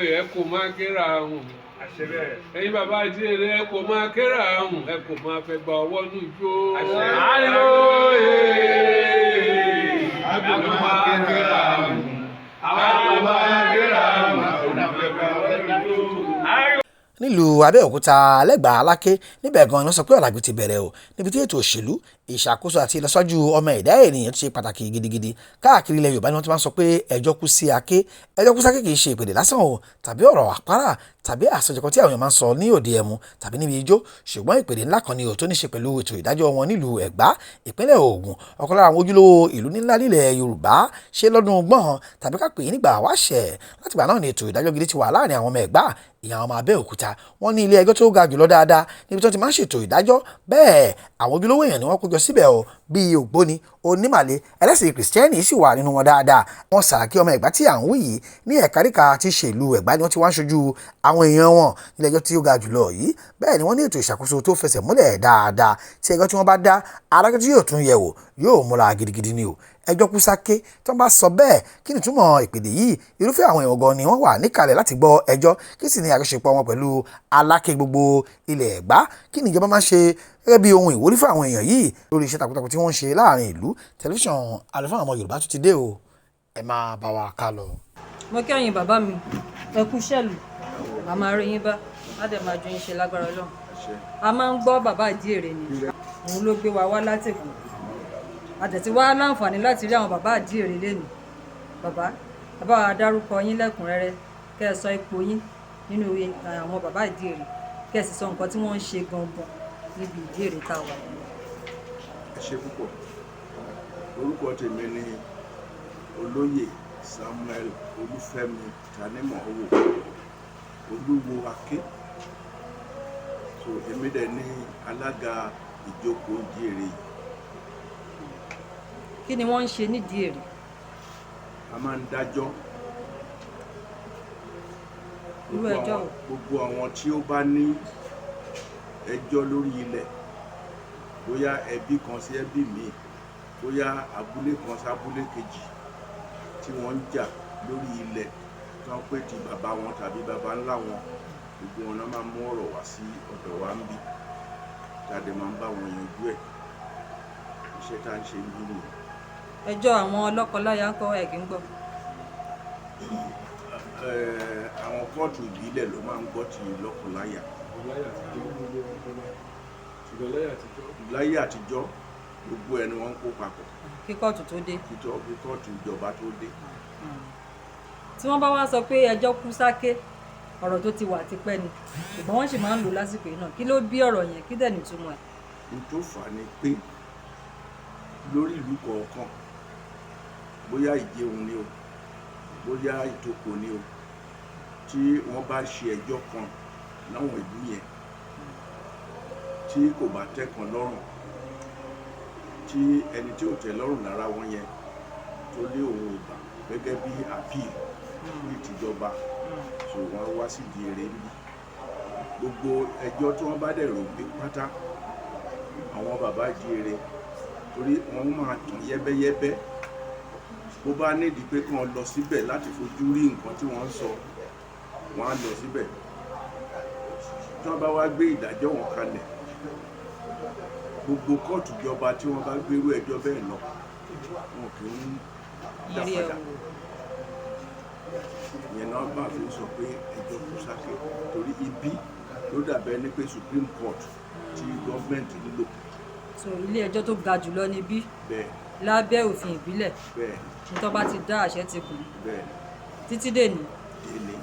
Ẹ kò máa kéra ahùn. Ẹ̀yin bàbá àjíire, ẹ kò máa kéra ahùn, ẹ kò máa fẹ́ gba ọwọ́ nù jó. Ariwo A kò máa kéra ahùn. A kò máa kéra ahùn. A kò máa fẹ́ gba ọwọ́ nù jó. Nílùú Abẹ́òkúta, lẹ́gbàá Aláké níbẹ̀ gan-an ni wọ́n sọ pé ọ̀làjú ti bẹ̀rẹ̀ o, níbi tí ètò òṣèlú, ìṣàkóso àti ìlọsíwájú ọmọ ẹ̀dá ènìyàn ti ṣe pàtàkì gidigidi. Káàkiri ilẹ̀ Yorùbá ni wọ́n ti máa ń sọ pé ẹjọ́ kú sí aké. Ẹjọ́ kú sáké kì í ṣe ìpèdè lásán o, tàbí ọ̀rọ̀ àpárá, tàbí àsọjẹ̀kọ tí àwọn èèyàn máa ń sọ ní òde ẹmu tàbí níbi ijó, ṣùgbọ́n ìpèdè ńlá kan ni ò tó ní ṣe pẹ̀lú ètò ìdájọ́ wọn nílùú Ẹ̀gbá, ìpínlẹ̀ Ògùn, ọ̀kan lára àwọn ojúlówó ìlú ńlá nílẹ̀ Yorùbá ṣe lọ́dún gbọ̀n tàbí ká pè é nígbà wáṣẹ̀. Látìgbà náà ni ètò ìdájọ́ gidi ti wà láàrin àwọn ọmọ Ẹ̀gbá, ìyẹn àwọn ọmọ Abẹ́òkúta. Wọ́n ní ilé ẹjọ́ tó ga jùlọ dáadáa níbi tí wọ́n ti máa ń ṣètò ìdájọ́. Bẹ́ẹ̀ àwọn ojúlówó èèyàn ni wọ́n kó jọ síbẹ̀ o, bíi ògbóni, onímàle, ẹlẹ́sìn Kìrìsìtẹ́nì sì wà nínú wọn dáadáa. Wọ́n Sàràkí ọmọ Ẹ̀gbá tí à ń wí yìí ní ẹ̀káríkà tí ṣe ìlú Ẹ̀gbá ni wọ́n ti wá ń ṣojú àwọn èèyàn wọn nílé ẹjọ́ tí ó ga jùlọ yìí. Bẹ́ẹ̀ ni wọ́n ní ètò ìṣàkóso tó fẹsẹ̀ múlẹ̀ dáadáa tí ẹjọ́ tí wọ́n bá dá, adájọ́ tí yóò tún yẹ̀ wò yóò múra gidigidi ni o. Ẹjọ́ kú sáké tí wọ́n bá sọ bẹ́ẹ̀, kí ni ìtumọ̀ ìpèdè yìí? Irúfẹ́ àwọn èèyàn gan ni wọ́n wà níkàlẹ̀ láti gbọ́ ẹjọ́, kí sì ni àjọṣepọ̀ wọn pẹ̀lú Aláké gbogbo ilẹ̀ Ẹ̀gbá? Kí ni ìjọba máa ń ṣe gẹ́gẹ́ bí ohun ìwúrí fún àwọn èèyàn yìí lórí iṣẹ́ takuntakun tí wọ́n ń ṣe láàrin ìlú? Tẹlifíṣàn Àlùfáà Ọmọ Yorùbá tún ti dé o, ẹ máa bá wa ká lọ. Mo kí ẹ̀yin bàbá mi, ẹ kú sẹ́lù, a máa rí yín bá, á dẹ̀ máa ju yín ṣe lágbára Ọlọ́run. A máa ń gbọ́ bàbá àjíèrè ni, òun ló gbé wa wá látẹ̀kọ̀. A dẹ̀ ti wá láǹfààní láti rí àwọn bàbá àjíèrè lénìí. Bàbá, bàbá wa, dárúkọ yín lẹ́kùnrẹ́rẹ́, kẹ́ ẹ sọ ipò yín nínú àwọn bàbá ìdíèrè, kẹ́ ẹ sì sọ nǹkan tí wọ́n ń ṣe gangan níbi ìdíèrè tá a wà. Ẹ ṣe púpọ̀. Orúkọ tèmi ni Olóyè Samuel Olúfẹ́mi Tanímọ̀ọ́wò, Olúwo Aké. So èmi dẹ̀ ní alága ìjókòó ìdíèrè yìí. Kí ni wọ́n ń ṣe nídìí èrè? A máa ń dájọ́. Irú ẹjọ́ wo? Gbogbo àwọn tí ó bá ní ẹjọ́ lórí ilẹ̀, bóyá ẹbí kan sí ẹbí míì, bóyá abúlé kan sí abúlé kejì, tí wọ́n ń jà lórí ilẹ̀ tí wọ́n pè ti bàbá wọn tàbí bàbá ńlá wọn, gbogbo wọn náà máa mú ọ̀rọ̀ wá sí ọ̀dọ̀ wa ń bí, tàdé máa ń bá wọn yanjú ẹ̀. Iṣẹ́ tá à ń ṣe ń bí nìyẹn. Ẹjọ́ àwọn lọ́kọláya ńkọ́, ẹ̀ kì í gbọ́? Àwọn kóòtù ìbílẹ̀ ló máa ń gbọ́ ti lọ́kọláya. Láyé àtijọ́, gbogbo ẹ̀ ni wọ́n ń kó papọ̀. Kí kóòtù tó dé. Kí kóòtù ìjọba tó dé. Tí wọ́n bá wá sọ pé ẹjọ́ kú sáké, ọ̀rọ̀ tó ti wà tipẹ́ ni, ṣùgbọ́n wọ́n sì máa ń lò lásìkò yìí náà. Kí ló bí ọ̀rọ̀ yẹn? Kí dẹ̀ nìtumọ̀ ẹ̀? N tó fà á ni pé lórí ìlú kọ̀ọ̀kan, bóyá Ìjẹun ni o, bóyá Ìtòkò ni o, tí wọ́n bá ṣe ẹjọ́ kan láwọn ìlú yẹn tí kò bá tẹ́ kan lọ́rùn, tí ẹni tí ò tẹ́ lọ́rùn lára wọn yẹn tó lé òun ò gbà gẹ́gẹ́ bí appeal ní tìjọba, so wọ́n wá sídìí eré níbí. Gbogbo ẹjọ́ tí wọ́n bá dẹ̀ rò bí pátá, àwọn bàbá ìdíire, torí wọ́n máa tàn yẹ́bẹ́yẹ́bẹ́, bó bá nídìí pé kàn lọ síbẹ̀ láti fojú rí nǹkan tí wọ́n ń sọ, wọ́n á lọ síbẹ̀. Tí wọ́n bá wá gbé ìdájọ́ wọn kalẹ̀, gbogbo kóòtù ìjọba tí wọ́n bá gbérú ẹjọ́ bẹ́ẹ̀ lọ, wọn kì í dá Ìrí ẹ̀ padà. wò. Ìyẹn náà bá fi sọ pé ẹjọ́ kú sáké, torí ibi ló dàbẹ́ ní pé Supreme Court tí gọ́ọ̀mẹ̀ntì ń lò. So ilé ẹjọ́ tó ga jùlọ níbí Bẹ́ẹ̀. lábẹ́ òfin ìbílẹ̀. Bẹ́ẹ̀. Ní tó bá ti dá, àṣẹ ti kùn. Bẹ́ẹ̀. Títí dèní. Délé.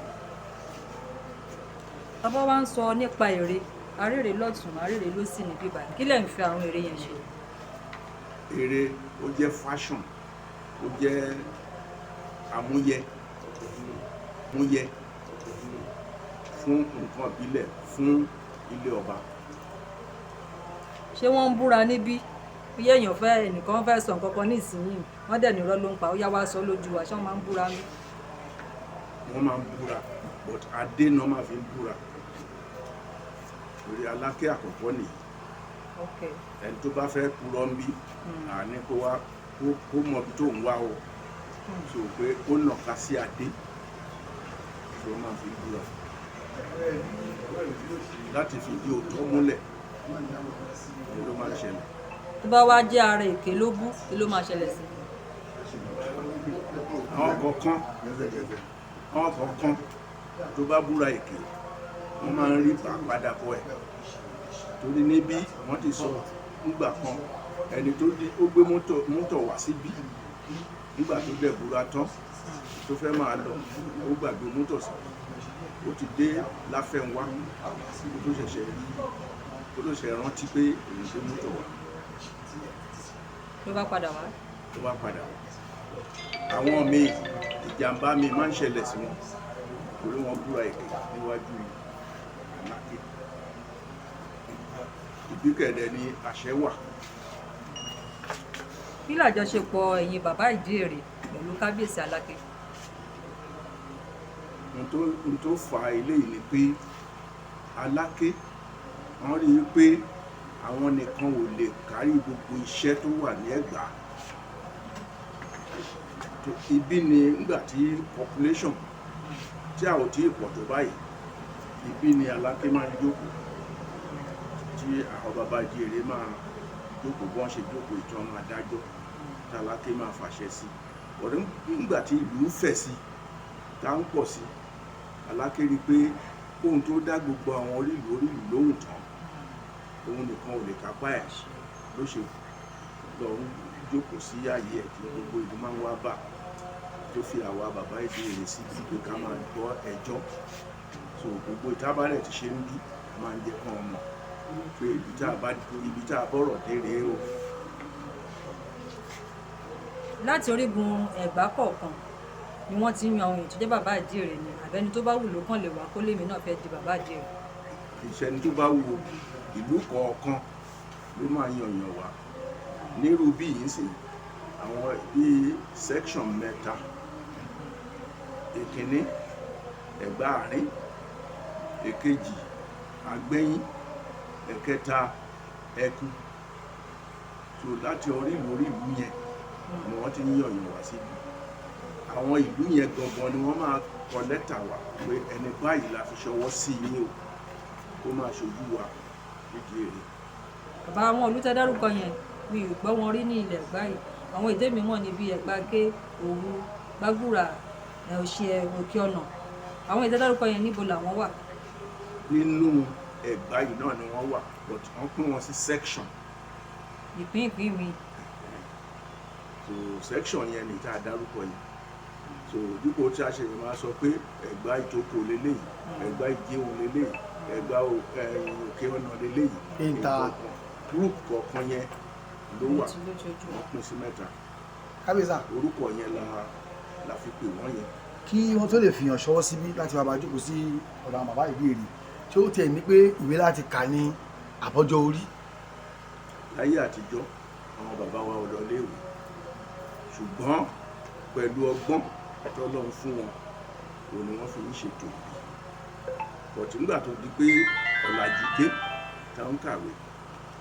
Bàbá wa, ń sọ nípa ère, arére lọ́tún, arére lósì ní bíbá, kí lẹ̀ ń fi àwọn ère yẹn ṣe? Eré, ó jẹ́ fashion, ó jẹ́ àmúyẹ múyẹ fún nǹkan ìbílẹ̀, fún ilé ọba. Ṣé wọ́n ń búra níbí? Bí èèyàn fẹ́, ẹnìkan fẹ́ sọ nǹkan kan ní ìsinyìí, wọ́n dẹ̀ ní irọ́ ló ń pa, ó yá, wá sọ lójú wa, ṣé wọ́n máa ń búra ní? Wọ́n máa ń búra, but adé náà máa fi ń búra, torí Aláké àkọ́kọ́ nìyí. Ẹni tó bá fẹ́ purọ́ ń bí, àní kó wá kó mọ ibi tó ń wá o, so pé ó nàka sí adé. tí wọ́n máa fi búra láti fi ìdí òótọ́ múlẹ̀ ni ló máa ń ṣẹlẹ̀. Tó bá wá jẹ́ ara èké ló bú, kí ló máa ṣẹlẹ̀ sí? Àwọn kọ̀ọ̀kan, àwọn kọ̀ọ̀kan tó bá búra èké, wọ́n máa ń rí padà bọ̀ ẹ̀, torí níbí wọ́n ti sọ nígbà kan, ẹni tó di ó gbé mọ́tò wá síbí, nígbà tó dẹ̀ búra tán tó fẹ́ máa lọ, ó gbàgbé mọ́tò sí, ó ti dé Láfẹnwá, ó tó ṣẹ̀ṣẹ̀ rí, ó tó ṣẹ̀ rántí pé òun gbé mọ́tò wá. Ló bá padà wá. Ló bá padà wá. Àwọn míì, ìjàmbá míì máa ń ṣẹlẹ̀ sí wọn torí wọ́n búra èké níwájú Aláké. Ìbíkẹ̀dẹ̀ ni àṣẹ wà. Kí làjọṣepọ̀ ẹ̀yin bàbá Ìdíèrè pẹ̀lú kábíyèsí Aláké? Ohun tó fa eléyìí ni pé Aláké wọ́n rí i pé àwọn nìkan ò lè kárí gbogbo iṣẹ́ tó wà ní Ẹ̀gbá. Ibi ni nígbà tí population tí a ò tí ì pọ̀ tó báyìí, ibi ni Aláké máa ń jókòó, tí àwọn bàbá Ìdíèrè máa jókòó, bọ́n ṣe jókòó ìtàn máa dájọ́, tí Aláké máa fàṣẹ sí. Ọ̀rẹ́ nígbà tí ìlú ń fẹ̀ sí, tá ń pọ̀ sí, Aláké rí i pé kóhun tó dá gbogbo àwọn orílùú orílùú lóhùn tán, òun nìkan ò lè kápá ẹ̀, ló ṣe lọ ń jókòó sí ààyè ẹ̀ tí gbogbo ìlú máa ń wá bà, tó fi àwa bàbá Ìdíèrè sí pé ká máa gbọ́ ẹjọ́. So gbogbo ìtábàárẹ̀ ti ṣe ń bí, a máa ń jẹ́ kán mọ̀ pé ibi tá a bọ̀rọ̀ dé rèé o. Láti orígun Ẹ̀gbá kọ̀ọ̀kan ni wọ́n ti ń yan àwọn èèyàn tó jẹ́ bàbá Ìdíèrè ni, àbẹ́ni tó bá wù ló kàn lè wá kó lèmi náà fẹ́ di bàbá Ìdíèrè? Ìṣẹ́ni tó bá wù, ìlú kọ̀ọ̀kan ló máa yan èèyàn wá. Nírú bí yìí sì, àwọn bíi section mẹ́ta: èkíní Ẹ̀gbá àárín, èkejì Àgbẹ̀yìn, ẹ̀kẹta Ẹkù. So láti orílùú orílùú yẹn ni wọ́n ti ń yan èèyàn wá síbi. Àwọn ìlú yẹn gangan ni wọ́n máa kọ lẹ́tà wá pé ẹni báyìí la fi ṣọwọ́ sí yín o, kó máa ṣojú wa nídìí èrè. Bàbá, àwọn ìlú tẹ́ dárúkọ yẹn, mi ò gbọ́ wọn rí ní ilẹ̀ Ẹ̀gbá yìí. Àwọn èdè mi mọ̀ ní bíi Ẹ̀gbá Ké, Òwu, Gbàgúrà, Òṣìẹ̀, Òkè Ọ̀nà. Àwọn èdè dárúkọ yẹn, níbo làwọn wà? Nínú Ẹ̀gbá yìí náà ni wọ́n wà, but wọ́n pín wọn sí section. Ìpín ìpín mi. So section yẹn ni tá a dárúkọ yìí. So dípò tí a ṣe yẹn máa sọ pé Ẹ̀gbá Ìjókòó leléyìí, Ẹ̀gbá Ìjẹun leléyìí, Ẹ̀gbá Òkè Ọ̀nà leléyìí. Ìta. Group kọ̀ọ̀kan yẹn ló wà, Ló ṣojú. wọ́n pín sí mẹ́ta. Kábíyèsí, Orúkọ yẹn la fi pè wọ́n yẹn. kí wọ́n tó lè fìyàn ṣọwọ́ síbí láti wá bá jókòó sí ọ̀dọ̀ àwọn bàbá Ìdíèrè, ṣé ó tiẹ̀ ní pé ìwé láti kà ní àbọ́jọ́ orí? Láyé àtijọ́, àwọn bàbá wa ò lọ léèwé, ṣùgbọ́n pẹ̀lú ọgbọ́n tọ́lọ́run fún wọn, òun ni wọ́n fi ń ṣètò ìbí. Bọ̀tí nígbà tó di pé ọ̀làjú dé, tá ń kàwé,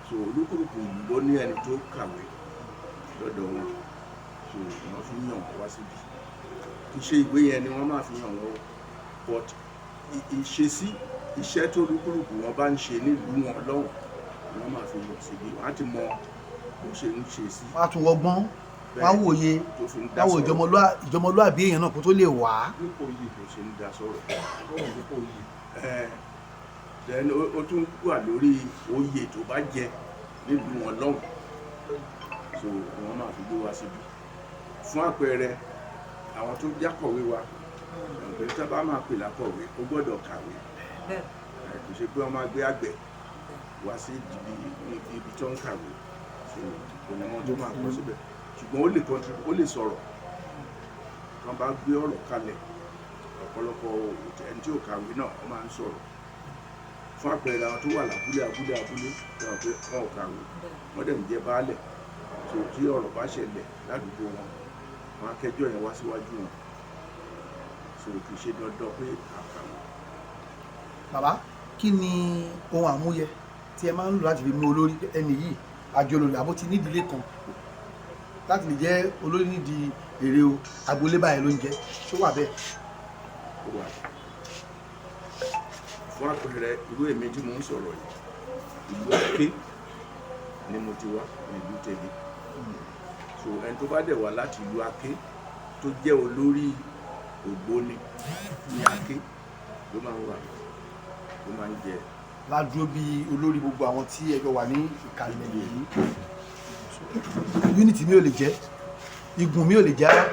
so olúkúlùkù ìlú ló ní ẹni tó kàwé lọ́dọ̀ wọn, so wọ́n fi ń yàn wọ́n wá síbi. Kì í ṣe ìwé yẹn ni wọ́n máa fi yàn wọ́n o, but ìṣesí iṣẹ́ tó olúkúlùkù wọn bá ń ṣe nílùú wọn lọ́hùn, wọ́n máa fi yàn síbi. Wọ́n á ti mọ bó ṣe ń ṣe sí. Wọ́n á tún wọgbọ́n, wọ́n á wòye, tó fi ń dá wọ́n á wo sọ̀rọ̀. ìjọmọlúàbí èèyàn náà kó tó lè wá. Nípò yìí bó ṣe ń dá sọ̀rọ̀. Then ó tún wà lórí oyè tó bá jẹ nílùú wọn lọ́hùn, so wọ́n máa fi gbé wá síbi. Fún àpẹẹrẹ, àwọn tó jákọ̀wé wa, ọ̀gbẹ́ tí a bá máa pè lákọ̀wé, ó gbọ́dọ̀ kàwé. Bẹ́ẹ̀. Kò ṣe pé wọ́n máa gbé àgbẹ̀ wá sí ibi tó ń kàwé, so kò ní wọn tó máa kọ síbẹ̀, ṣùgbọ́n ó lè contribute, ó lè sọ̀rọ̀. Tí wọ́n bá gbé ọ̀rọ̀ kalẹ̀, ọ̀pọ̀lọpọ̀ ẹni tí ò kàwé náà wọ́n máa ń sọ̀rọ̀. Fún àpẹẹrẹ, àwọn tó wà lábúlé abúlé abúlé, wọn pé wọn ò kàwé, wọ́n dẹ̀ ń jẹ baálẹ̀, so tí ọ̀rọ̀ bá ṣẹlẹ̀ ládùúgbò wọn, wọn á kẹjọ́ yẹn wá síwájú wọn, so kì í ṣe dandan pé àkàwé. Bàbá, kí ni ohun àmúyẹ tí ẹ máa ń lò láti fi mú olórí ẹni yìí àjọ olórí, àbó ti nídìílé kan láti lè jẹ́ olórí nídìí èrè o, agboolé báyìí ló ń jẹ́, ṣó wà bẹ́ẹ̀? Ó wà. Fún àpẹẹrẹ, irú èmi tí mò ń sọ̀rọ̀ yìí, ìlú Aké ni mo ti wá, ìlú tèmi. So ẹni tó bá dẹ̀ wá láti ìlú Aké tó jẹ́ olórí ògbóni ní Aké ló máa ń wà, ló máa ń jẹ. Ládùúró bí olórí gbogbo àwọn tí ẹjọ́ wà ní ìkàlẹ̀ yìí. Unity mi ò lè jẹ́, igun mi ò lè jẹ́ ara,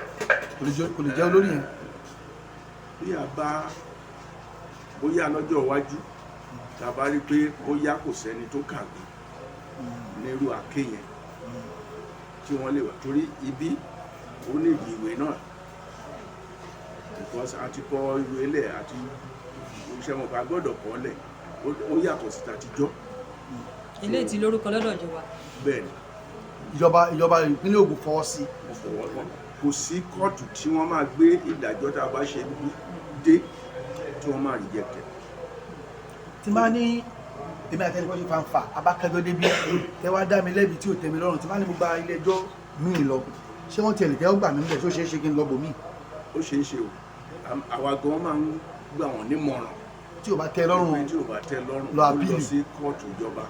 kò lè jẹ́ olórí yẹn. Bí a bá bóyá lọ́jọ́ iwájú tá a bá rí pé bóyá kò sẹ́ni tó kàwé nírú Aké yẹn tí wọ́n lè wà, torí ibi ó ní ìdí ìwé náà, because a ti kọ ìwé lẹ̀ àti iṣẹ́ wọn bá gbọ́dọ̀ kọ́ lẹ̀, ó yàtọ̀ sí tàtijọ́. Ilé tí lórúkọ lọ́dọ̀ ìjọba. Bẹ́ẹ̀ ni. Ìjọba ìpínlẹ̀ Ògùn fọwọ́ sí. Mo fọwọ́ lọ, kò sí kóòtù tí wọ́n máa gbé ìdájọ́ tá a bá ṣe níbí dé tí wọ́n máa reject ẹ̀. Tí máa ní èmi àti ẹnìkan ṣe fanfa abákẹ́jọ́ débi, tẹ́ wá dá mi lẹ́bi tí ò tẹ́ mi lọ́rùn, tí máa ní mo gba ilé ẹjọ́ míì lọ, ṣé wọ́n tiẹ̀ lè tẹ́wọ́ gbà mí níbẹ̀? Ṣó ṣeé ṣe kí n lọ bò míì? Ó ṣeé ṣe o. Àwa gan máa ń gbà wọ́n nímọ̀ràn. Tí ò bá tẹ́ lọ́rùn, pé tí ò bá tẹ́ lọ́rùn, lọ ó lọ appeal. Sí kóòtù ìjọba.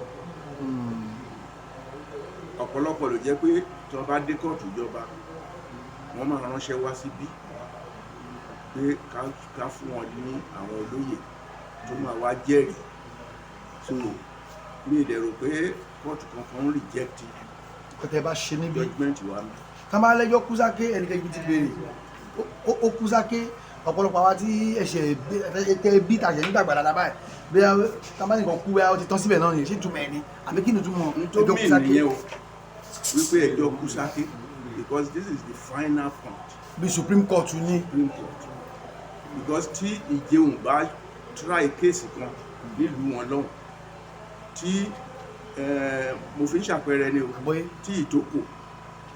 Ọ̀pọ̀lọpọ̀ ló jẹ́ pé tí wọ́n bá dé kóòtù ìjọba, wọ́n máa ránṣẹ́ wá síbí pé ká fún wọn ní àwọn olóyè tó máa wá jẹ́rìí. So mi ì dẹ̀ rò pé kóòtù kankan ń reject kò tẹ́ bá ṣe níbí judgement wa mi. Tá bá lẹ́jọ́ kú sáké, ẹnìkejì ti béèrè, ó kú sáké. Ọ̀pọ̀lọpọ̀ àwa tí ẹ̀ṣẹ̀ tẹ bí tàṣẹ nígbàgbà dáadáa báyìí, bí tá bá nìkan kú, bóyá ó ti tán síbẹ̀ náà ni. Ṣé ìtumọ̀ ẹ̀ ni àbí kí ni ìtumọ̀ N tó ẹjọ́ kú mí sáké? nìyẹn o, wípé ẹjọ́ kú sáké, because this is the final point. Bí Supreme Court ní. Supreme Court, because tí Ìjẹun bá try case kan nílùú wọn lọ́hùn tí mo fi ń ṣàpẹẹrẹ ni o, Àgbọ́yé. tí Ìtòkò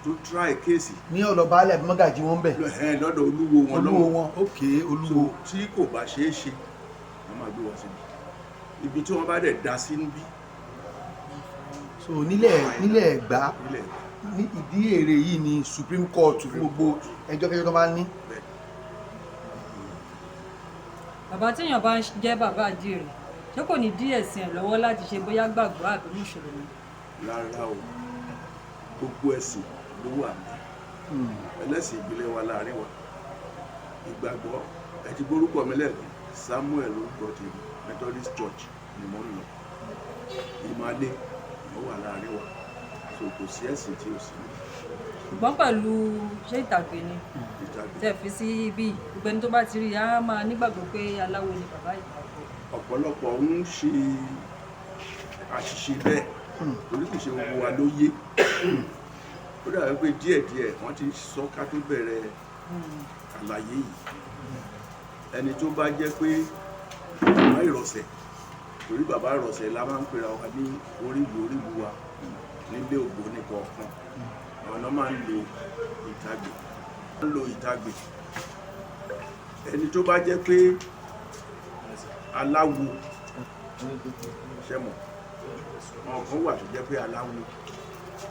tó try case Ní ọ̀dọ̀ baálé àbí mọ́gàjí wọn bẹ̀. Lọ́dọ̀ olúwo wọn Olúwo lọ́hùn. wọn, ok, olúwo. So tí kò bá ṣeé ṣe, wọ́n máa gbé wọn síbi ibi tí wọ́n bá dẹ̀ dá sí níbí. So nílẹ̀ Ẹ̀gbá, nílẹ̀ ní ìdí èrè yìí ni Supreme Court fún gbogbo ẹjọ́ kẹjọ́ tó bá ní. Bẹ́ẹ̀. Bàbá, téèyàn bá ń jẹ́ bàbá àjíire, ṣé kò ní dí ẹ̀sìn ẹ̀ lọ́wọ́ láti ṣe bóyá gbàgbọ́ àbí mùsùlùmí? Rárá o, gbogbo ẹ̀sìn ló wà ní, ẹlẹ́sìn ìbílẹ̀ wa láàrin wa. Ìgbàgbọ́, ẹ ti gbórúkọ mi lẹ́ẹ̀kan, Samuel orúkọ tèmi. Methodist Church ni mo ń lọ, Ìmàle ló wà láàrin wa. So kò sí ẹ̀sìn tí ò sí ní. Ṣùgbọ́n pẹ̀lú ṣé ìtàgbé ni Ìtàgé. tẹ̀ fi sí ibi yìí, gbogbo ẹni tó bá ti rí i á máa nígbàgbọ́ pé aláwo ni bàbá yìí. Ọ̀pọ̀lọpọ̀ ń ṣe àṣìṣe bẹ́ẹ̀, torí kì í ṣe gbogbo wa ló yé. Ó dàbí pé díẹ̀díẹ̀ wọ́n ti sọ ká tó bẹ̀rẹ̀ àlàyé yìí. Ẹni tó bá jẹ́ pé bàbá ìrọ̀sẹ̀, torí bàbá ìrọ̀sẹ̀ la máa ń pera wa ní orígun orígun wa nílé ògbóni kọ̀ọ̀kan, àwọn náà máa ń lo ìtagbè, ń lo ìtagbè. Ẹni tó bá jẹ́ pé aláwo, ṣẹ́mọ̀ àwọn kan wà tó jẹ́ pé aláwo,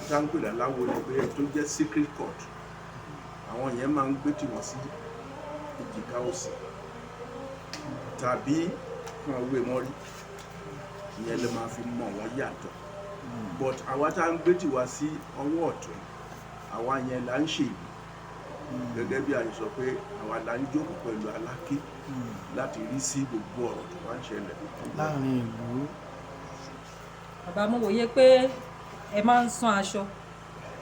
tá ń pè láláwo ni pé tó jẹ́ secret court, àwọn yẹn máa ń gbé tiwọn sí èjìká òsì tàbí kan wé mọ́rí. Ìyẹn lè máa fi mọ̀ wọ́n yàtọ̀. But àwa tá ń gbé tiwa sí ọwọ́ ọ̀tún, àwa yẹn là ń ṣe ìlú, gẹ́gẹ́ bí a ṣe sọ pé àwa là ń jókòó pẹ̀lú Aláké láti rí sí gbogbo ọ̀rọ̀ tó bá ń ṣẹlẹ̀ láàrin ìlú. Bàbá, mo wòye pé ẹ máa ń sán aṣọ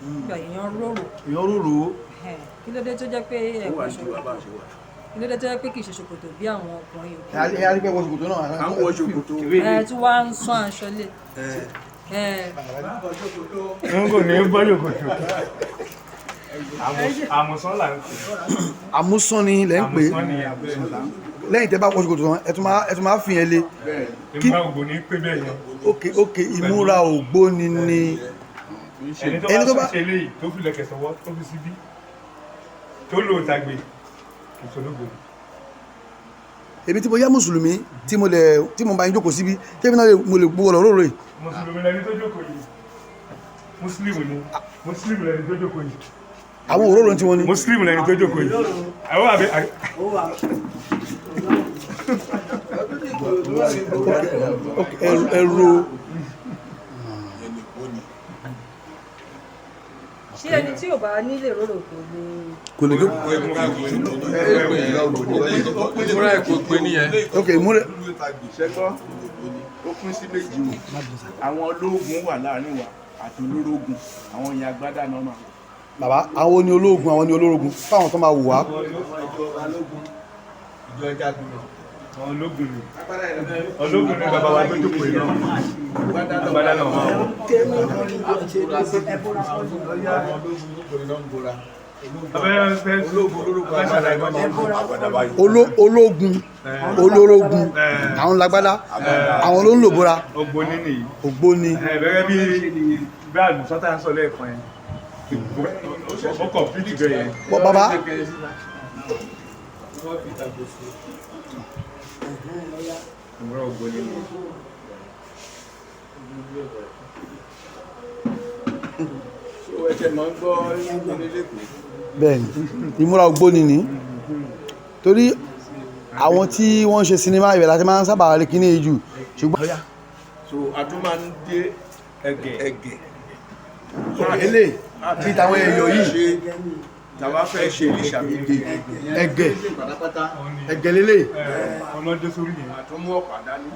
nígbà èèyàn rorò. Èèyàn rorò. Ẹ̀hẹ́n. Kí ló dé tó jẹ́ pé ẹ Ó wà wọ ní tiwa bá a ṣe wà. Kí ló dé tó jẹ́ pé kì í ṣe ṣòkòtò bí àwọn ọkùnrin yòókù? Ẹ á rí pé wọ ṣòkòtò náà. À ń wọ ṣòkòtò. Ẹ tún wá ń sán aṣọ lé Ẹ ẹ. N kò ní bọ́ ṣòkòtò. Àmùsán là ń pè. Àmúsán ni lẹ́ ń pè é. Àmùsán ni, àmùsán. Lẹ́yìn tẹ́ bá wọ ṣòkòtò tán, ẹ tún máa fi yẹn lé. Ìmúra ògbóni pé bẹ́ẹ̀ yẹn. Ok, ìmúra ògbóni ni. Ẹni Ẹni tó tó bá bá- ṣe eléyìí, tó fi lẹ̀kẹ̀ sọ́wọ́, tó fi síbí, tó lò tàgbé, kì í ṣológbò. Èmi tí mo jẹ́ mùsùlùmí, tí mo lè tí mo bá yín jókòó síbí, tẹ́mi náà mo lè gbọ́ ọ̀rọ̀ rẹ̀? Mùsùlùmí lẹni tó jókòó yìí, mùsùlùmí ni, mùsùlùmí lẹni tó jókòó yìí. Àwọn òróró tí wọ́n ní. Mùsùlùmí lẹni tó jókòó yìí, àwọn àbí. Ok, ẹ̀rọ. Ṣé ẹni tí ò bá nílé rorò kò lè? Kò lè jókòó. Múra ẹ̀ kò pé nìyẹn. Ok, múra. Ṣẹ́gbọ́, ó pín sí méjì o. Àwọn ológun wà láàrin wa àti olórógun, àwọn yẹn agbádá náà máa wọ̀. Bàbá, àwọn ni ológun, àwọn ni olórogún, fáwọn tó máa wù wá. Ológun ni, ológun ni bàbá wa tó jókòó yìí náà, agbádá náà máa wọ̀. Ológun, olórógun, àwọn lágbádá, àwọn ló ń lò bóra. Ògbóni nìyí. Ògbóni. Gẹ́gẹ́ bí bí àlùsọ́tà ń sọ lẹ́ẹ̀kan yẹn, ó kọ̀pìtì bẹ́ẹ̀ yẹn. Bàbá, Ìmúra ògbóni nìyí. So ẹsẹ̀ máa ń gbọ́ ní lẹ́kọ̀ọ́. Bẹ́ẹ̀ni, ìmúra ògbóni ni, torí àwọn tí wọ́n ń ṣe sinimá ibẹ̀ láti máa ń sábà rí kíní jù, ṣùgbọ́n. So a tún máa ń dé Ẹ̀gẹ̀. Ẹ̀gẹ̀. Eléyìí bí tàwọn èèyàn yìí. Tàbá fẹ́ ṣe ìṣàbí dé. Ẹ̀gẹ̀, ẹ̀gẹ̀ lélẹ̀. Ọlọ́dẹ sórí yẹn. A tún mú ọ̀pá dání.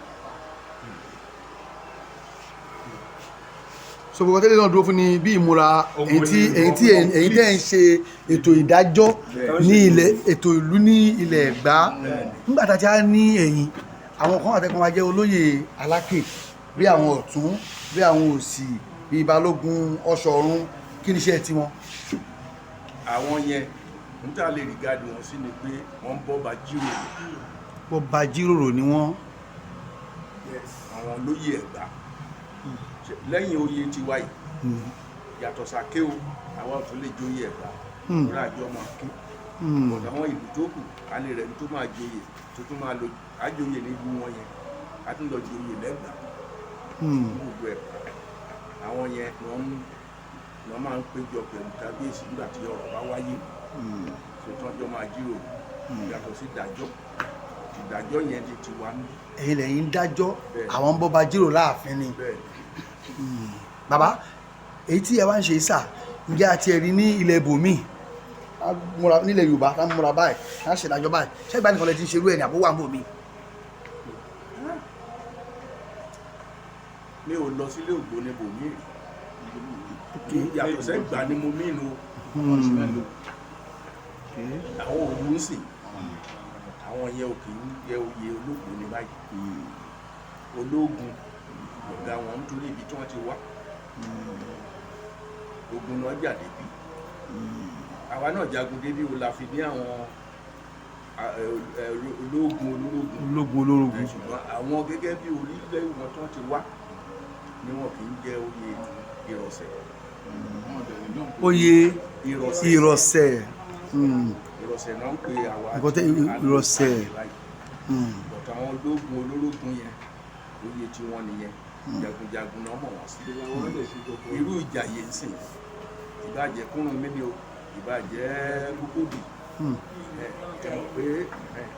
So gbogbo tẹ́lẹ̀ náà dúró fún ni bí ìmúra èyí tí ẹ̀ ń ṣe ètò ìdájọ́ ní ilẹ̀, ètò ìlú ní ilẹ̀ Ẹ̀gbá. Nígbà tá a ti á ní ẹ̀yìn àwọn kan àtẹkùn wa jẹ́ olóyè Alákè, bí àwọn ọ̀tún, bí àwọn òsì, bí Balógun, Ọ̀ṣọ̀run, kí ni iṣẹ́ tiwọn? Àwọn yẹn n tá lè rí gáàdì wọn sí ni pé wọ́n ń bọ́ bá jíròrò. Wọ́n bá jíròrò ni wọ́n. Àwọn olóyè Ẹ̀gbá lẹ́yìn oyè tiwa yìí, yàtọ̀ sàké o, àwa ò tún lè joyè Ẹ̀gbá lórí àjọ ọmọ aké. But àwọn ìlú tó kù, a lè rẹ̀ ní tó máa joyè, tó tún máa lọ àjoyè nílùú wọn yẹn, a tún lọ joyè lẹ́gbàá ní gbogbo Ẹ̀gbá. Àwọn yẹn ni wọ́n máa ń péjọ pẹ̀lú kábíyèsí nígbà tí ọ̀rọ̀ bá wáyé, tó tán jọ máa jíròrò, yàtọ̀ sí ìdájọ́. Ìdájọ́ yẹn di tiwa ń bí. Ẹ̀yin lẹ́yìn ń dájọ́? Bẹ́ẹ̀. Àwọn ń bọ́ bá jíròrò láàfin ni? Bẹ́ẹ̀. Bàbá, èyí tí ẹ wá ń ṣe sà, ǹjẹ́ àti ẹ̀rí ní ilẹ̀ ibòmíì á múra nílẹ̀ Yorùbá, á múra báyìí, á ṣèdájọ́ báyìí? Ṣé ìgbà nìkan lẹ ti ń ṣerú ẹ̀ ní àbó wà ń bòmíì? Mi ò lọ sílé ògbóni bòmíì rí, yàtọ̀ sẹ́gbà ni mo mí nu àwọn òun ń sìn. Àwọn yẹn ò kì í yẹ oyè olóògbóni báyìí. Ológun ọ̀gá wọn, nítorí ibi tí wọ́n ti wá, ogun náà jà débi, àwa náà jagun débi o, la fi ní àwọn ológun ológun. Ológun ológun. Ṣùgbọ́n àwọn gẹ́gẹ́ bí orílẹ̀ wọn tí wọ́n ti wá ni wọn kì í jẹ oyè ìrọ̀sẹ̀. Oyè Ìrọ̀sẹ̀. Ìrọ̀sẹ̀. Ìrọ̀sẹ̀ náà ń pe àwa. Nǹkan tẹ́ ìrọ̀sẹ̀. But àwọn ológun ológun yẹn, oyè tí wọ́n nìyẹn, jagunjagun náà mọ̀ wọ́n sí. Irú ìjà yìí ń sìn, ìbàjẹ́ Kúrúnmí ni o, ìbàjẹ́ Kúkúdù, ẹ ẹ mọ̀ pé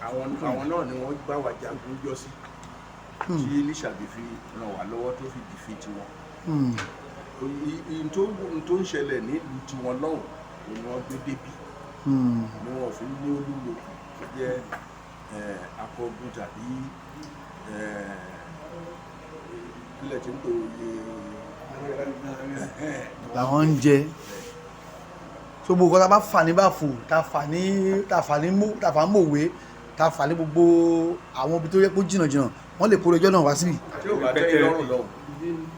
àwọn náà ni wọ́n gbá wa jagun jọ sí, tí Lísàbí fi ràn wá lọ́wọ́ tó fi defeat wọn. N tó ń ṣẹlẹ̀ nílùú tiwọn lọ́hùn òun ni wọ́n gbé débí, ni wọn fi ní olúwo tó jẹ́ akọgun tàbí kílẹ̀ tí ń pè oyè. Làwọn ń jẹ so gbogbo nǹkan tá a bá fà ní báfò, tá a fà ní, tá a fà ní mú, tá a fà ń mòwe, tá a fà ní gbogbo àwọn ibi tó yẹ kó jìnnà jìnnà, wọ́n lè kó ẹjọ́ náà wá síbi. Tí ò bá tẹ́ yín lọ́rùn lọ́hùn.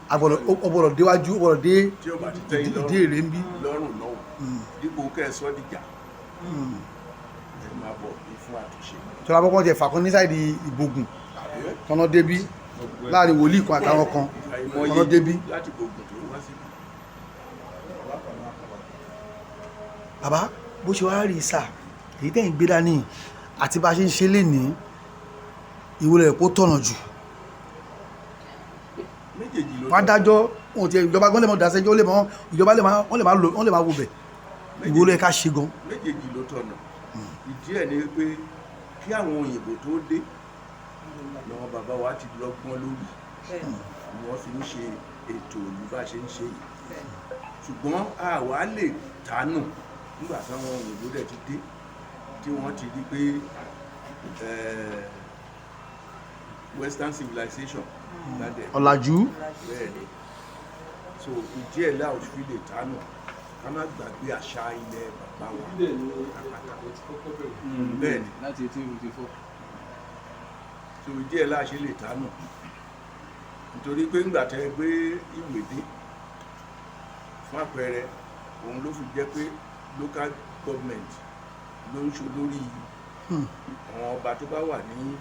Agbọ́dọ̀, ó gbọ́dọ̀ déwájú, ó gbọ́dọ̀ dé Tí ò bá ti tẹ́ yín ìdí èrè ń bí. lọ́rùn lọ́hùn, dípò kẹ́ ẹ sọ́ dìjà, ẹ máa bọ̀ bí fún àtúnṣe. Tó la bọ́kọ́ tiẹ̀ fà kan ní sáìdì Ìbògùn tọ́nà débí, láàrin wòlíì kan àtàwọn kan tọ́nà débí. Láti gbogbo tó wá síbi. Bàbá, bó ṣe wá rí sà, èyí tẹ̀yìn gbé dání àti bá a ṣe ń ṣe lénìí, ìwúlẹ̀ kó tọ̀nà jù? Méjèèjì ló Wọ́n á dájọ́ wọn ti ìjọba gan lè mọ dasẹ́jọ́ lè mọ ìjọba lè máa wọ́n lè máa lò, wọ́n lè máa wo bẹ̀, ìwúlẹ̀ ká ṣe gan. Méjèèjì ló tọ̀nà. Ìdí ẹ̀ ni pé kí àwọn òyìnbó tó dé lọ́wọ́ bàbá bàbá wa ti lọ́gbọ́n lórí Bẹ́ẹ̀ ni, ni wọ́n fi ń ṣe ètò ìlú bá ṣe ń ṣe yìí. Bẹ́ẹ̀ ni. Ṣùgbọ́n àwa lè tánù nígbà táwọn òyìnbó dẹ̀ ti dé, tí wọ́n ti rí pé western civilization ládẹ̀. Ọ̀làjú. Bẹ́ẹ̀ ni. So ìdí ẹ̀ láò fi lè tánù, ká má gbàgbé àṣà ilẹ̀ bàbá wa. Ìbílẹ̀ ni àpàtàkì ti kọ́kọ́ bẹ̀rẹ̀. Bẹ́ẹ̀ ni. Láti 1854. So ìdí ẹ̀ láà ṣe lè tánù, nítorí pé ńgbà tẹ́ gbé ìwé dé, fún àpẹẹrẹ, òun ló fi jẹ́ pé local government ló ń ṣe olórí àwọn ọba tó bá wà ní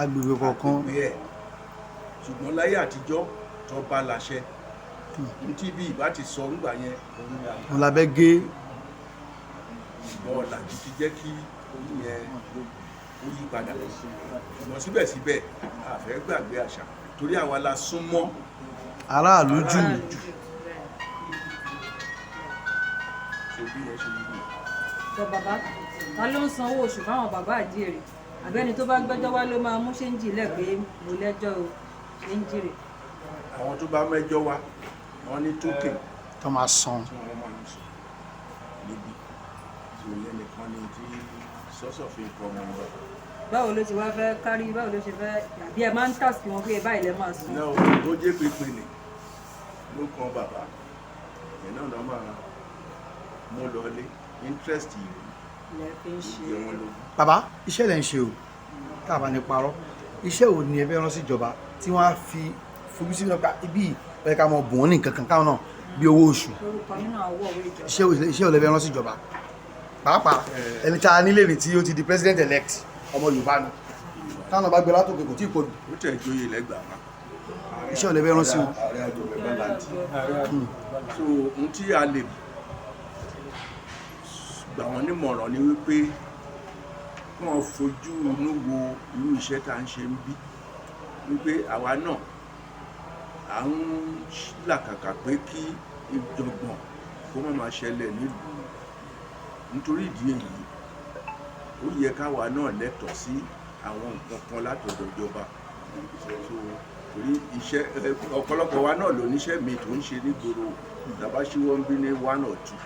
agbègbè kọ̀ọ̀kan. Agbègbè ẹ̀. Ṣùgbọ́n láyé àtijọ́, tọba láṣẹ ní tí bí ìbá ti sọ ńgbà yẹn, òun ni àwọn. Òun labẹ́ gé. Ṣùgbọ́n ọ̀làjú ti jẹ́ kí ìyẹn ó yí padà. Ṣùgbọ́n síbẹ̀síbẹ̀, a fẹ́ gbàgbé àṣà, torí àwa la súnmọ́ aráàlú jù. Aráàlú jù, bẹ́ẹ̀. Ṣe bí yẹn ṣe yí nìyẹn. Sọ bàbá, ta ló ń sanwó oṣù fáwọn bàbá àjíèrè? Àbẹ́ni tó bá gbẹ́jọ́ wá ló máa mú ṣéǹjì lẹ̀ pé mo lẹ́jọ́ o, ṣéǹjì rè? Àwọn tó bá mẹ́jọ wá, wọ́n ní token Tó máa san. tí wọ́n máa ń sọ níbí tí òye nìkan ni tí source of income wọn bá. Báwo ló ti wá fẹ́ kárí? Báwo ló ṣe fẹ́? Àbí ẹ máa ń tàsí wọn pé báyìí lẹ máa san? Náà tó jẹ́ pínpín ni ló kan bàbá ìyẹn náà náà máa mú lọlé interest ìlú Lẹ fi ń ṣe. jẹ wọn lógún. Bàbá, iṣẹ́ lẹ̀ ń ṣe o, tá a bá ní parọ́. Iṣẹ́ wo ni ẹ fẹ́ rán sí ìjọba tí wọ́n á fi fojú sí nípa ibi ìwé ká mọ bùn ún ní nǹkan kan káwọn náà bí owó oṣù? Lórúkọ nínú àwọ̀ òwe ìjọba. Iṣẹ́ wo lẹ fẹ́ rán sí ìjọba, pàápàá ẹni tá a nílé ní tí ó ti di president elect, ọmọ Yorùbá ni, táwọn bá gbé látòkè kò tí ì pọ̀ jù? Ó tẹ̀ jóyè lẹ́gbàá wa. Iṣẹ́ wo lẹ fẹ́ rán sí wọn? Ààrẹ àjọpẹ̀ Bọ́láńtì. So ohun tí a lè gbà wọ́n nímọ̀ràn ni wípé kí wọ́n fojú inú wo irú iṣẹ́ tá à ń ṣe ń bí, wípé àwa náà à ń làkàkà pé kí ìjọ̀gbọ̀n kó má máa ṣẹlẹ̀ nílùú. Nítorí ìdí èyí, ó yẹ káwa náà lẹ́tọ̀ọ́ sí àwọn nǹkan kan látọ̀dọ̀ ìjọba. So torí iṣẹ́ ọ̀pọ̀lọpọ̀ wa náà ló níṣẹ́ mi tó ń ṣe nígboro. Tàbá ṣíwọ́ ń bí ní one or two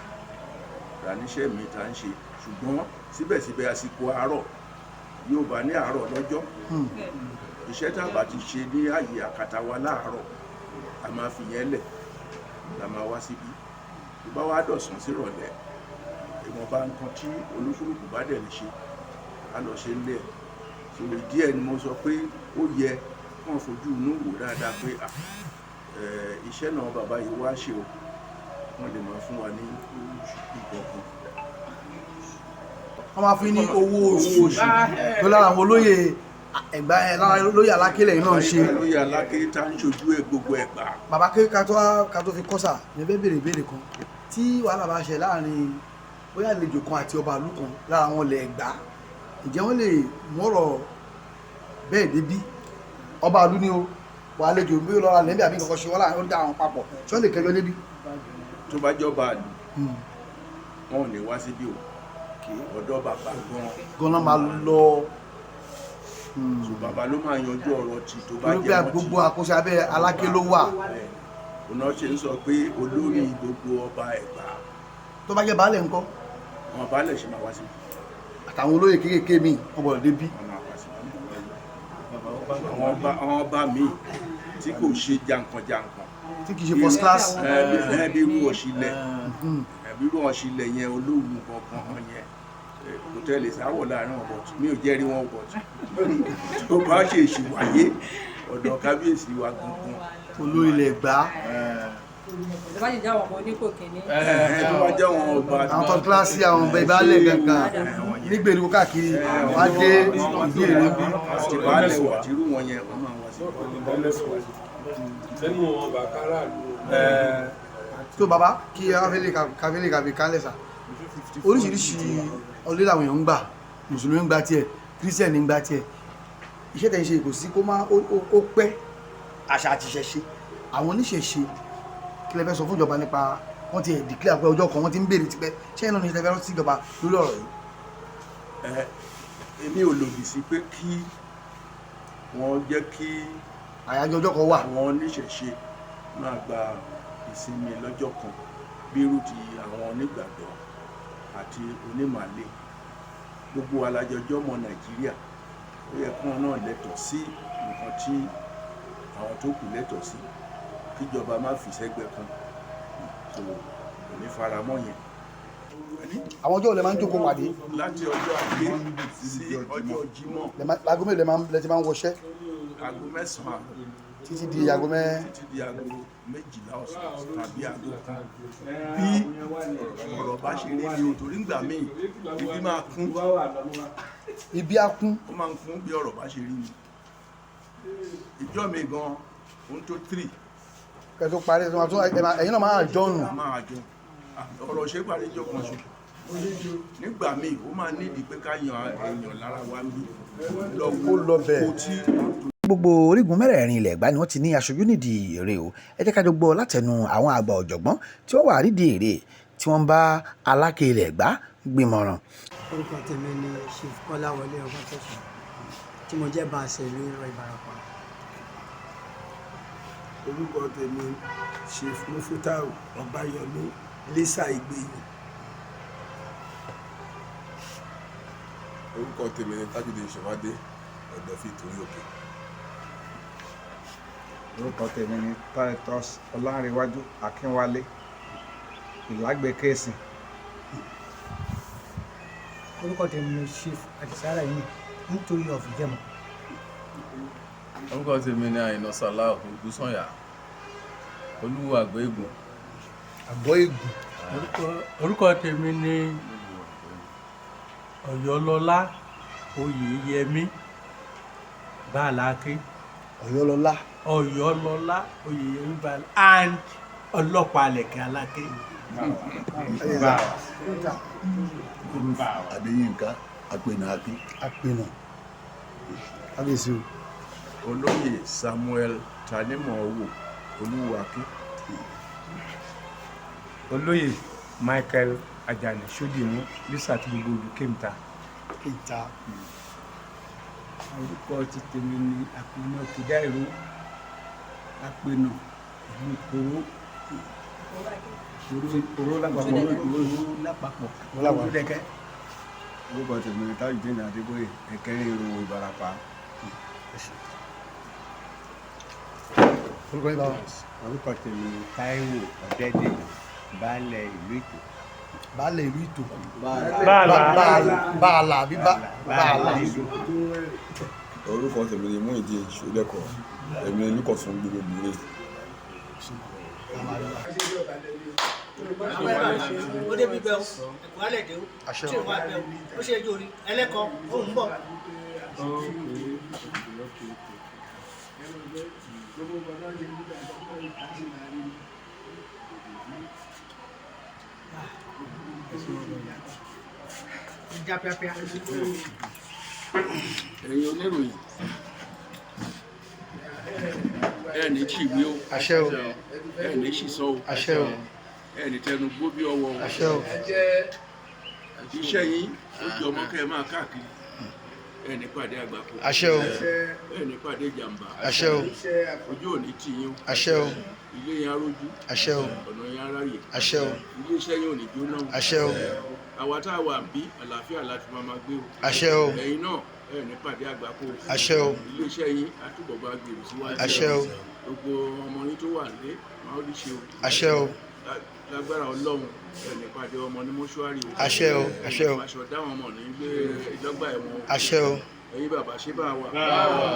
rà níṣẹ́ mi tá ń ṣe. Ṣùgbọ́n síbẹ̀síbẹ̀, àsìkò àárọ̀, yóò bá ní àárọ̀ lọ́jọ́, iṣẹ́ tá a bá ti ṣe ní àyè àkàtà wa láàárọ̀, a máa fi yẹn lẹ̀, la máa wá síbí. Tó bá wá dọ̀sán sírọ̀lẹ́, ìwọ̀nba nǹkan tí olúkúlùkù bá dẹ̀ lè ṣe, á lọ ṣe nílé ẹ̀. So ìdí ẹ̀ ni mo sọ pé ó yẹ kí wọ́n fojú inú wò dáadáa pé iṣẹ́ náà bàbá yìí wá ṣe o, wọ́n lè máa fún wa ní nǹkan kan. Wọ́n máa fún yín ní owó oṣù tó lára àwọn olóyè Ẹ̀gbá ẹ̀, lára olóyè Alákélẹ̀ yìí náà ń ṣe. Olóyè Aláké tá ń ṣojú ẹ̀ gbogbo Ẹ̀gbá. Bàbá, kí ká tó fi kọ́sà ní fẹ́ béèrè ìbéèrè kan. Tí wàhálà bá ṣe láàrin bóyá àlejò kan àti ọba ìlú kan lára àwọn ilẹ̀ Ẹ̀gbá, ǹjẹ́ wọ́n lè mọ̀rọ̀ bẹ́ẹ̀ débí? Ọba ìlú ni o wà, àlejò bí ó lọ́ra lẹ́bí àbí nǹkan kan ṣe wọ́n láàrin, ó dá àwọn papọ̀, ṣé wọ́n lè kẹjọ débi? Tó bá jọba àlù, wọn ò ní wá síbí o, ọ̀dọ̀ bàbá gan Gan-an máa lọ. So bàbá ló máa yanjú ọ̀rọ̀ tí tó bá torí jẹ́ pé wọ́n ti gbogbo àkóso abẹ́ Aláké ló wà. Ọ̀nà ṣe ń sọ pé olórí gbogbo ọba Ẹ̀gbá. Tó bá jẹ́ baálẹ̀ ńkọ́? Àwọn baálẹ̀ ṣe máa wá síbí. Àtàwọn olóyè kéékèèké míì, wọ́n gbọ́dọ̀ débí. Wọ́n máa wá síbí. Àwọn ọba míì tí kò ṣe jàǹkànjàǹkàn, tí kì í ṣe first class. Ẹbí irú ọ̀ṣìlẹ̀, ẹbí irú ọ̀ṣìlẹ̀ yẹn, olóhùn kankan yẹn, kò tẹ́lẹ̀ sáwọ̀ láàrin wọn, but mi ò jẹ́rìí wọn, but tó bá ṣe èṣì wáyé, ọ̀dọ̀ kábíyèsí wa gangan. Olórí ilẹ̀ Ẹ̀gbá. Tó bá sì jẹ́ àwọn ọmọ onípò kìíní. Tó bá jẹ́ àwọn ọba Àwọn third class, àwọn ọba ìbálẹ̀ gangan nígbèríko káàkiri, wọ́n á dé ìdí èrè ń bí. Àti baálẹ̀ wà tírú wọn yẹn, wọ́n máa wá sí. Lẹ́nu wọn bá káràlú. Tó bàbá, kí káfílẹ̀ kàfi kálẹ̀ sà, oríṣiríṣi ọdún làwọn èèyàn ń gbà. Mùsùlùmí ń gba tiẹ̀, kírísítẹ̀nì ń gba tiẹ̀. Iṣẹ́ tẹ̀ ń ṣe kò sí kó má ó pẹ́ àṣà àti ìṣẹ̀ṣe. Àwọn oníṣẹ̀ṣe, kí lẹ fẹ́ sọ fún ìjọba nípa wọ́n ti ẹ̀ declare pé ọjọ́ kan wọ́n ti ń béèrè tipẹ́? Ṣé ẹ̀ náà ní ṣe fẹ́ sí ìjọba lórí ọ̀rọ̀ yìí? Ẹ, èmi ò lòdì sí pé kí Wọ́n jẹ́ kí Àyájọ́ ọjọ́ kan wà. Àwọn oníṣẹ̀ṣe máa gba ìsinmi lọ́jọ́ kan, bí irú ti àwọn onígbàgbọ́ àti onímàlè. Gbogbo alájọjọ́ ọmọ Nàìjíríà, ó yẹ kí wọn náà lẹ́tọ̀ọ́ sí nǹkan tí àwọn tó kù lẹ́tọ̀ọ́ sí, kíjọba má fi sẹ́gbẹ́ kan. So kò ní faramọ́ yẹn. Àwọn ọjọ́ wo lẹ máa ń jókòó pàdé? Láti ọjọ́ Ajé sí ọjọ́ Jímọ̀. Aago mélòó lẹ ti máa ń wọṣẹ́? Aago 9 àárọ̀. Títí di aago mẹ́? Títí di aago 12 ọ̀sán tàbí aago 1, bí ọ̀rọ̀ bá ṣe rí ni o, torí ńgbà míì ibi máa kún. Ibi á kún. Ó máa ń kún bí ọ̀rọ̀ bá ṣe rí ni. Ìjọ mi gan ohun tó 3. Kẹ́ tó parí, ẹ máa tún ẹ̀yin náà máa jọ́ọ̀nù. A máa jọ ọ̀rọ̀ ṣe parí ìjọ kan ṣo. Nígbà míì, ó máa nídìí pé ká yan èèyàn lára wa ń bí lọ Kó lọ bẹ̀. Kó tí Gbogbo orígun mẹ́rẹ̀ẹ̀rin ilẹ̀ Ẹ̀gbá ni wọ́n ti ní aṣojú nídìí ère o. Ẹ jẹ́ ká jọ gbọ́ látẹnu àwọn àgbà ọ̀jọ̀gbọ́n tí wọ́n wà nídìí ère tí wọ́n ń bá Aláké ilẹ̀ Ẹ̀gbá gbìmọ̀ràn. Orúkọ tèmi ni Chief Kọ́láwọlé Ọbáfẹ́sọ, tí mo jẹ́ baasẹ̀ ìlú Irọ̀ Ìbàràpá. Orúkọ tèmi, Chief Mufutau Ọbáyọmí, Lisa Ìgbìyìn. Orúkọ tèmi ni Tajudeen Ṣèwádé, Ọ̀dọ̀fin Ìtòrí Òkè. Orúkọ tèmi ni Titus Ọlárẹwájú Akínwálé, Ìlágbèkèsìn. Orúkọ tèmi ni Chief Àdìsára yìí nítorí of Ìjẹmọ. Orúkọ tèmi ni Àyìnà Salau Ògúnsànyà, Olúwo Àgbọ̀ Ègùn. Àgbọ̀ Ègùn. Orúkọ tèmi ni Ọ̀yọ́lọ́lá Oyèyẹmí Báàláké. Ọ̀yọ́lọ́lá. Ọ̀yọ́lọ́lá Oyèyẹmí Báàlá and ọlọ́pàá alẹ̀kẹ́ Aláké. Adéyínká Apẹ̀nà Akin. Apẹ̀nà, kábíyèsí o. Olóyè Samuel Tanímọ̀ọ́wò, Olúwo Aké. Olóyè Michael Ajani Sódìmú, Lisa àti gbogbo ìlú Kémta. Kéńtà. Orúkọ ti tèmi ni Àpènà Kìdáìró, Àpènà ìlú Ìkòró. Òró lápapọ̀. Ìkòró lápapọ̀. Lápapọ̀. Òdúdẹkẹ. Orúkọ tèmi ni Tajudeen Adébóyè, Ẹ̀kẹrin Èrò Ìbàràpá. Orúkọ yín, bàbá? Orúkọ tèmi ni Táíwò Ọ̀dẹ́dẹ̀yìn, baálẹ̀ ìlú Ìtò. Baálẹ̀ ìlú Ìtò. Báàlà. Báàlà àbí báàlà? Orúkọ tèmi ni Múyìndín Ṣọlẹ́kọ̀, èmi ni Olùkọ̀tún gbogbo gbòòrè. Ó débi bẹ́ẹ̀ o, ẹ̀kọ́ alẹ̀ dé o, Àṣẹ o. tí ò wá bẹ́ẹ̀ o, ó ṣe é jórí ẹlẹ́kọ̀ọ́ òun bọ̀. Já píapía. Ẹ̀yin oníròyìn, ẹ ní ṣìwé o. Àṣẹ o. Ẹ ní ṣìsọ o. Àṣẹ o. Ẹ ní tẹnu gbó bí ọwọ́ o. Àṣẹ o. Iṣẹ́ yín ó jọ ọmọ kẹ́ ẹ máa káàkiri. Ẹ ní pàdé àgbákò. Àṣẹ o. Ẹ ní pàdé ìjàmbá. Àṣẹ o. Ojú ò ní tì yín o. Àṣẹ o. Ilé yín arójú. Àṣẹ o. Ọ̀nà yín aráyè. Àṣẹ o. Ilé iṣẹ́ yín ò ní jóná o. Àṣẹ o. Àwa tá a wà bí, àlàáfíà láti máa máa gbé o. Àṣẹ o. Ẹ̀yin náà, ẹ ní pàdé àgbákò. Àṣẹ o. Ilé iṣẹ́ yín á túbọ̀ bá gbèrú síwájú. Àṣẹ o. Gbogbo ọmọ yín tó wà nílé máa ó rí ṣe o. Àṣẹ o. Lágbára Ọlọ́run, ẹ ní pàdé ọmọ ní mọ́ṣúárì o. Àṣẹ o, àṣẹ o. Aṣọ dáwọn ọmọ ní gbé ìdọ́gba ẹ̀wọ̀n o. Àṣẹ o. Ẹ̀yin bàbá, ṣé bá wà? Bá wà.